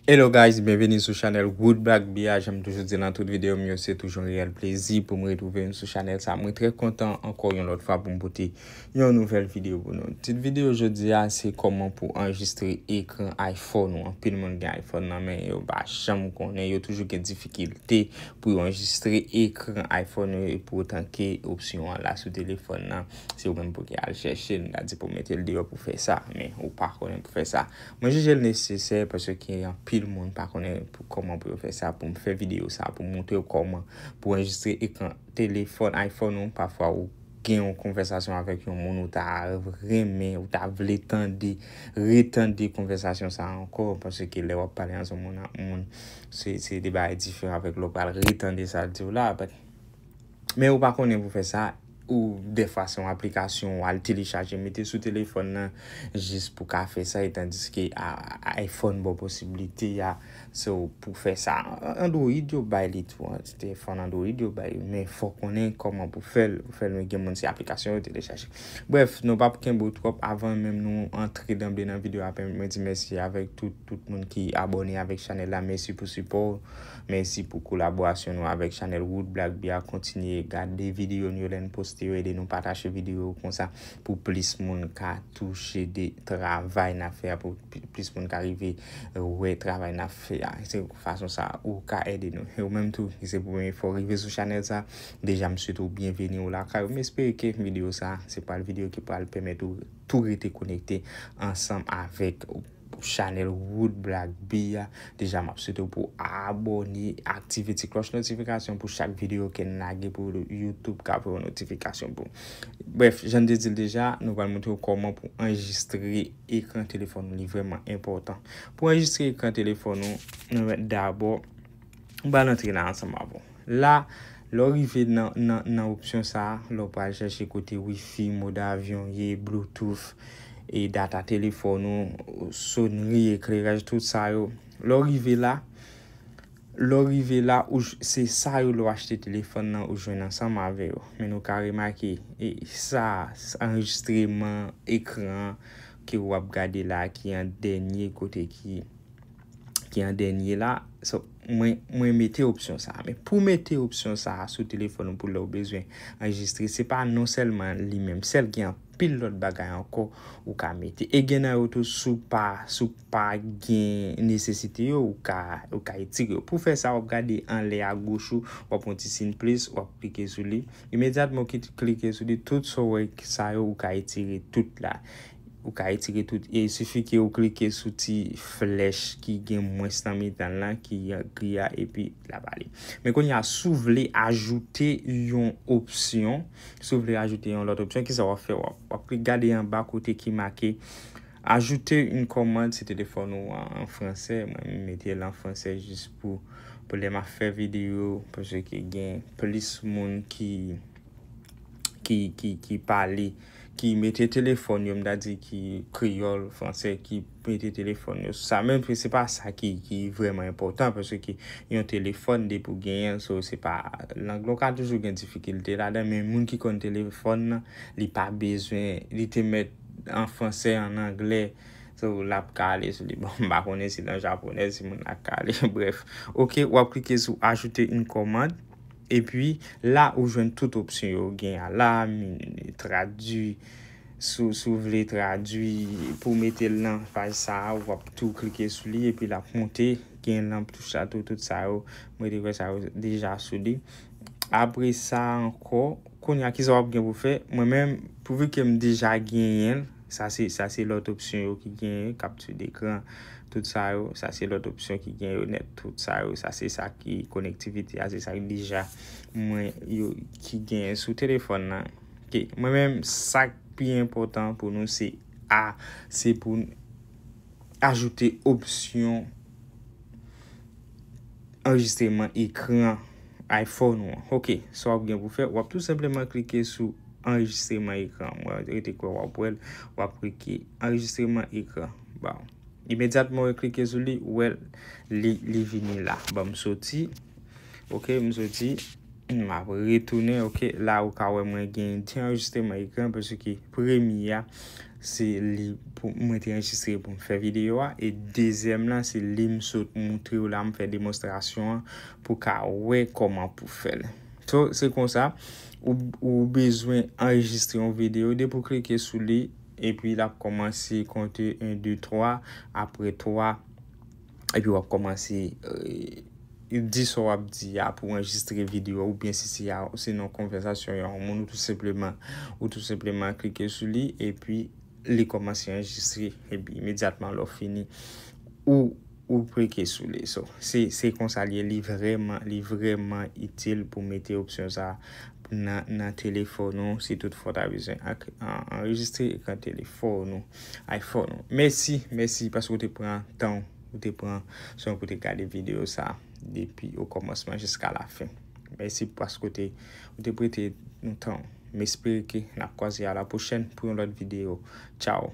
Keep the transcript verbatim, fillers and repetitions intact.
Hello guys, byenveni sou chanèl Good Black Bia. Jan m toujou di nan tout videyo m yo, se toujou yon reyèl plezi pou m retwouve nou sou chanèl sa. Mwen trè kontan ankò yon lòt fwa pou m pote yon nouvèl videyo pou nou. Tit videyo jodi a se kòman pou anrejistre ekran iPhone ou. Anpil moun gen iPhone nan men yo, pa janm konnen, yo toujou gen difikilte pou yo anrejistre ekran iPhone yo, e pou otan ke opsyon an la sou telefòn nan, se ou menm pou ki al chèche l, m ta di pou mete l deyò pou fè sa, men ou pa konnen pou fè sa. Mwen jije l nesesè paske anpil moun pa konnen pou, kòman pou yo fè sa, pou m fè videyo sa, pou montre w kòman pou anrejistre ekran telefòn iPhone ou. Pafwa ou gen yon konvèsasyon avèk yon moun ou ta renmen, ou ta vle tande, retande konvèsasyon sa ankò, paske lè w ap pale ansanm moun ak moun, se, se de bagay diferan avèk lè w pral retande sa l di w la. But, men ou pa konnen pou fè sa, ou dèfwa se yon aplikasyon ou al telechaje, mete sou telefòn nan jis pou ka fè sa, etandiske a, a iPhone ba w posiblite a, so, pou fè sa. Android yo bay li tou, an, telefòn Android yo bay, men fò konnen kòman pou fè l, pou fè l, men gen moun se aplikasyon yo telechaje. Brèf, nou p ap kenbe w twòp, avan menm nou antre danble nan videyo a, pèmèt mwen di mèsi avèk tout, tout moun ki abòne avèk chanèl la, mèsi pou sipò w. Mèsi pou kolaborasyon nou avèk chanèl Wood Black Bia. Kontinye gade videyo nou yo lè n poste yo, ede nou pataje videyo konsa pou plis moun ka touche de travay n ap fè a, pou pi- plis moun ka rive wè travay n ap fè a. Se fason sa ou ka ede nou. E ou menm tou, si se premye fwa w rive sou chanèl sa, deja m swete w byenveni w lakay ou. M espere ke videyo sa, se pral videyo ki pral pèmèt ou tou rete konekte ansanm avèk chanèl Wood Black Bia. Deja, m ap swete w pou abòne, aktive ti klòch notifikasyon pou chak videyo ke n lage pou YouTube ka voye yon notifikasyon pou ou. Brèf, jan m te di l deja, nou pral montre w kòman pou anrejistre ekran telefòn ou. Li vrèman enpòtan. Pou anrejistre ekran telefòn ou, nou mèt dabò, m pral antre la ansanm avè w. La, lè w rive nan, nan, nan opsyon sa a, lè w pral chèche kote Wi-Fi, mòd avyon ye, Bluetooth, e data telefòn ou, sonri, ekleraj, tout sa yo. Lè w rive la, lè w rive la, ou j- se sa yo lè w achte telefòn nan, ou jwenn ansanm avè yo. Men nou ka remake, e sa, sa anrejistreman ekran ke w ap gade la, ki an dènye kote ki ki an dènye la. So, mwen, mwen mete opsyon sa a. Men pou mete opsyon sa a sou telefòn ou pou lè w bezwen anrejistre, se pa non sèlman li menm sèl, gen anpil lòt bagay ankò ou ka mete. E gen nan yo tou, si w pa, si w pa gen nesesite yo, ou ka, ou ka etire yo. Pou fè sa, w ap gade anlè agoch ou, w ap wè yon ti siy plis, w ap klike sou li. Imedyatman w ki- klike sou li, tout sa w wè sa yo, ou ka etire tout la. Ou ka etire tout. E sifi ke ou klike sou ti flèch ki gen mwens nan mitan l lan, ki gri a, epi l ap ale. Men kounye a, si w vle ajoute yon opsyon, si w vle ajoute yon lòt opsyon, kisa w ap fè? W ap, w ap gade anba kote ki make Ajouter une commande, se telefòn ou an, an fransè. Mwen, m mete l an fransè jis pou, pou lè m ap fè videyo, paske gen plis moun ki, ki, ki, ki pale, ki mete telefòn yo, m ta di ki kreyòl, fransè, ki mete telefòn yo sou sa. Men se pa sa ki, ki vrèman enpòtan, paske yon telefòn, depi w genyen l, so, se pa, lang lan ka toujou gen difikilte ladan, men moun ki konn telefòn nan, li pa bezwen, li te mèt an fransè, an anglè, so, l ap ka ale sou li. Bon, m pa konnen si l an japonè, si moun la ka ale, brèf. Ok, w ap klike sou ajouter une commande. Epi, la, ou jwenn tout opsyon yo gen a la, mi- tradui, si w, si w vle tradui, pou mete l nan paj sa a, w ap tou klike sou li, epi l ap monte, gen lanp, tou chato, tout sa yo, mwen te wè sa yo deja sou li. Apre sa ankò, kounye a, kisa w ap gen pou fè? Mwen menm, pouvi ke m deja genyen l, sa se, sa se lòt opsyon yo ki genyen, capture d'écran, tout sa yo, sa se lòt opsyon ki gen yo nèt, tout sa yo, sa se sa ki konektivite a, se sa ki deja mwen yo ki genyen sou telefòn nan. Ok, mwen menm, sa k pi enpòtan pou nou, se a, se pou n ajoute opsyon anrejistreman ekran iPhone ou an. Ok, sa w ap gen pou fè, w ap tou senpleman klike sou anrejistreman ekran. Mwen rete kwè w ap wè l, w ap klike anrejistreman ekran. Bon. Imedyatman w klike sou li, w wè l, li, li vini la. Bon, m soti. Ok, m soti. M ap retounen, ok. La ou ka wè mwen gen de anrejistreman ekran, paske premye a, se li pou mwen te anrejistre pou m fè videyo a, e dezyèm lan, se li m sot moutre w la, m fè demonstrasyon an pou ka wè kòman pou fè l. So, se konsa, ou, ou bezwen anrejistre yon videyo, depi w klike sou li, epi l ap kòmanse konte en, de, twa, apre twa, epi w ap kòmanse, eh, di sa w ap di a pou anrejistre videyo, oubyen si se a, se nan konvèsasyon yon moun, ou tou senpleman, ou tou senpleman klike sou li, epi li kòmanse anrejistre, epi imedyatman lè w fini, ou, ou klike sou li. So, se, se konsa li ye, li vrèman, li vrèman itil pou mete opsyon sa nan, nan telefòn ou, si toutfwa w ta bezwen ak-, an-, anrejistre ekran telefòn ou, iPhone ou. Mèsi, mèsi paske w te pran tan w, ou te pran swen pou te gade videyo sa depi o kòmansman jiska la fen. Mèsi paske w te, ou te prete nou tan w. M espere ke n ap kwaze a la pwochèn pou yon lòt videyo. Tchao.